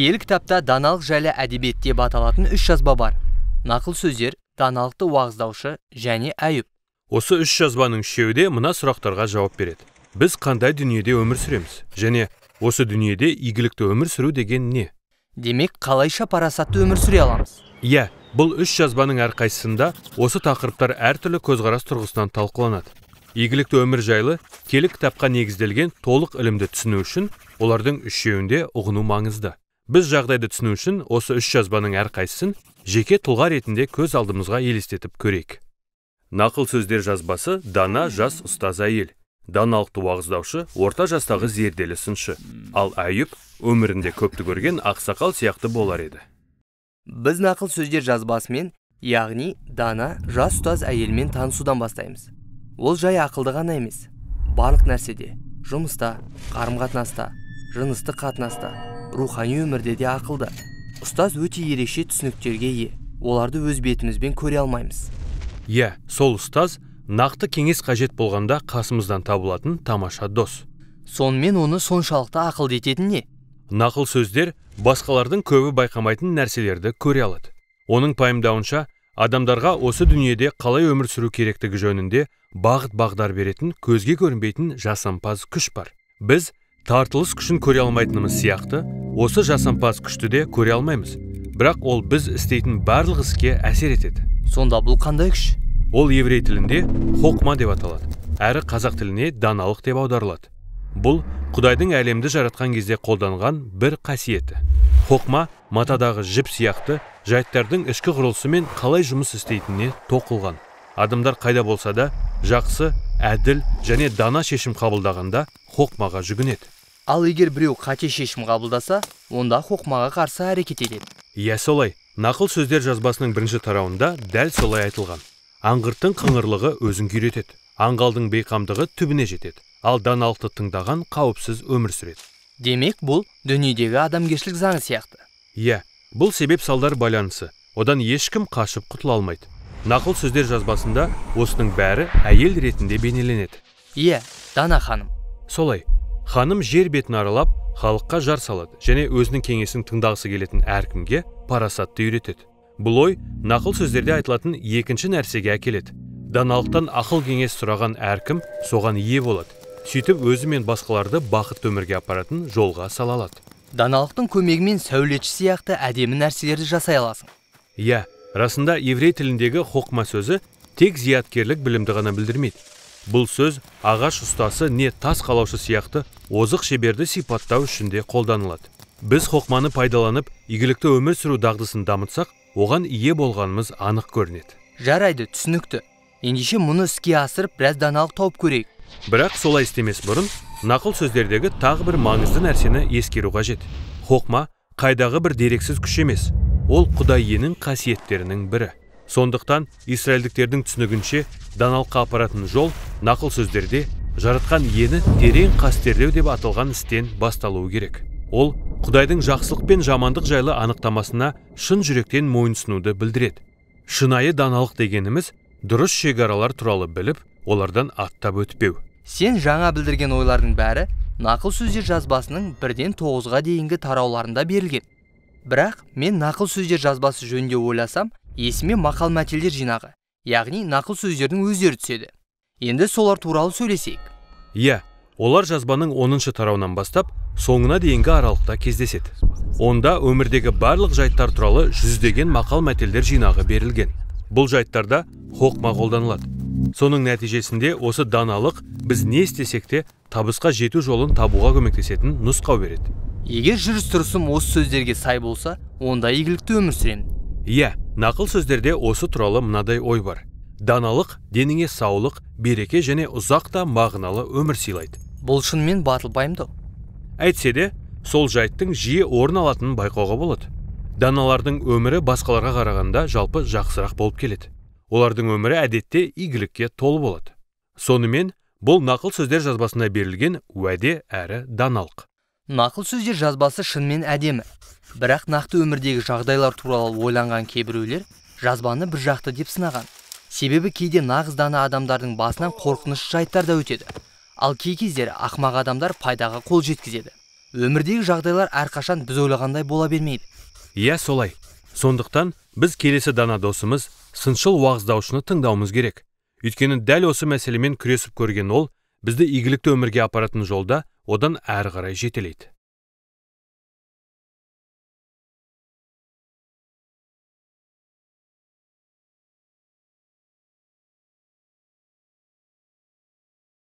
Киелі кітапта даналық жайлы әдебиет деп аталатын үш жазба бар. Нақыл сөздер, даналықты уағыздаушы және Әйүп. Осы үш жазбаның үшеуі де мына сұрақтарға жауап береді. Біз қандай дүниеде өмір сүреміз? Және осы дүниеде игілікті өмір сүру деген не? Демек, қалайша парасатты өмір сүре аламыз? Иә, бұл үш жазбаның әрқайсысында осы тақырыптар әртүрлі көзқарас тұрғысынан талқыланады. Игілікті өмір жайлы киелі кітапқа негізделген толық ілімді түсіну үшін олардың үшеуінде ұғыну маңызды. Біз жағдайды түсіну үшін осы үш жазбаның әрқайсысын жеке тұлға ретінде көз алдымызға елестетіп көрейік. Нақыл сөздер жазбасы дана жас ұстаз әйел, даналықты уағыздаушы орта жастағы зерделі сыншы, ал Әйүп өмірінде көпті көрген ақсақал сияқты болар еді. Біз нақыл сөздер жазбасымен, яғни дана жас ұстаз әйелмен танысудан бастаймыз. Ол жай ақылды ғана емес, барлық нәрседе, жұмыста, қарым-қатынаста, жыныстық қатынаста, рухани өмірде де ақылды. Ұстаз өте ерекше түсініктерге ие, оларды өз бетімізбен көре алмаймыз. Иә, сол ұстаз нақты кеңес қажет болғанда қасымыздан табылатын тамаша дос. Сонымен оны соншалықты ақылды ететін не? Нақыл сөздер басқалардың көбі байқамайтын нәрселерді көре алады. Оның пайымдауынша, адамдарға осы дүниеде қалай өмір сүру керектігі жөнінде бағыт-бағдар беретін көзге көрінбейтін жасампаз күш бар. Біз тартылыс күшін көре алмайтынымыз сияқты, осы жасампаз күшті де көре алмаймыз. Бірақ ол біз істейтін барлық іске әсер етеді. Сонда бұл қандай күш? Ол еврей тілінде хокма деп аталады, әрі қазақ тіліне даналық деп аударылады. Бұл Құдайдың әлемді жаратқан кезде қолданған бір қасиеті. Хокма матадағы жіп сияқты жайттардың ішкі құрылысымен қалай жұмыс істейтініне тоқылған. Адамдар қайда болса да жақсы, әділ және дана шешім қабылдағанда хокмаға жүгінеді. Ал егер біреу қате шешім қабылдаса, онда хокмаға қарсы әрекет етеді. Иә, солай. Нақыл сөздер жазбасының бірінші тарауында дәл солай айтылған. Аңғырттың қыңырлығы өзін күйретеді, аңғалдың бейқамдығы түбіне жетеді, ал даналықты тыңдаған қауіпсіз өмір сүреді. Демек, бұл дүниедегі адамгершілік заңы сияқты. Иә, бұл себеп-салдар байланысы. Одан ешкім қашып құтыла алмайды. Нақыл сөздер жазбасында осының бәрі әйел ретінде бейнеленеді. Иә, дана ханым. Солай. Ханым жер бетін аралап, халыққа жар салады және өзінің кеңесін тыңдағысы келетін әркімге парасатты үйретеді. Бұл ой нақыл сөздерде айтылатын екінші нәрсеге әкеледі. Даналықтан ақыл кеңес сұраған әркім соған ие болады. Сөйтіп өзі мен басқаларды бақытты өмірге апаратын жолға сала алады. Даналықтың көмегімен сәулетші сияқты әдемі нәрселерді жасай аласың. Иә, расында еврей тіліндегі хокма сөзі тек зияткерлік білімді ғана білдірмейді. Бұл сөз ағаш ұстасы не тас қалаушы сияқты озық шеберді сипаттау үшін де қолданылады. Біз хокманы пайдаланып, игілікті өмір сүру дағдысын дамытсақ, оған ие болғанымыз анық көрінеді. Жарайды, түсінікті. Ендеше мұны іске асырып, біраз даналық тауып көрейік. Бірақ солай істемес бұрын, нақыл сөздердегі тағы бір маңызды нәрсені ескеру қажет. Хокма қайдағы бір дерексіз күш емес, ол Құдай иенің қасиеттерінің бірі. Сондықтан израильдіктердің түсінігінше даналыққа апаратын жол нақыл сөздерде жаратқан иені терең қастерлеу деп аталған істен басталуы керек. Ол Құдайдың жақсылық пен жамандық жайлы анықтамасына шын жүректен мойынсынуды білдіреді. Шынайы даналық дегеніміз дұрыс шекаралар туралы біліп, олардан аттап өтпеу. Сен жаңа білдірген ойлардың бәрі нақыл сөздер жазбасының 1-ден 9-ға дейінгі тарауларында берілген. Бірақ мен нақыл сөздер жазбасы жөнінде ойласам, есіме мақал-мәтелдер жинағы, яғни нақыл сөздердің өздері түседі. Енді солар туралы сөйлесейік. Иә, олар жазбаның 10-шы тарауынан бастап, соңына дейінгі аралықта кездеседі. Онда өмірдегі барлық жайттар туралы жүздеген мақал-мәтелдер жинағы берілген. Бұл жайттарда хокма қолданылады. Соның нәтижесінде осы даналық біз не істесек те табысқа жету жолын табуға көмектесетін нұсқау береді. Егер жүріс-тұрысым осы сөздерге сай болса, онда игілікті өмір сүремін. Иә, нақыл сөздерде осы туралы мынадай ой бар. Даналық деніңе саулық, береке және ұзақ та мағыналы өмір сыйлайды. Бұл шынымен батыл пайымдау. Әйтсе де, сол жайттың жиі орын алатынын байқауға болады. Даналардың өмірі басқаларға қарағанда жалпы жақсырақ болып келеді. Олардың өмірі әдетте игілікке толы болады. Сонымен, бұл нақыл сөздер жазбасында берілген уәде әрі даналық. Нақыл сөздер жазбасы шынымен әдемі. Бірақ нақты өмірдегі жағдайлар туралы ойланған кейбіреулер жазбаны бір жақты деп сынаған. Себебі кейде нағыз дана адамдардың басынан қорқыныш жайттар да өтеді. Ал кей кездері ақмақ адамдар пайдаға қол жеткізеді. Өмірдегі жағдайлар әрқашан біз ойлағандай бола бермейді. Иә, солай. Сондықтан біз келесі дана досымыз, сыншыл уағыздаушыны тыңдауымыз керек. Өйткені дәл осы мәселемен күресіп көрген ол, бізді игілікті өмірге апаратын жолда одан әрі қарай жетелейді.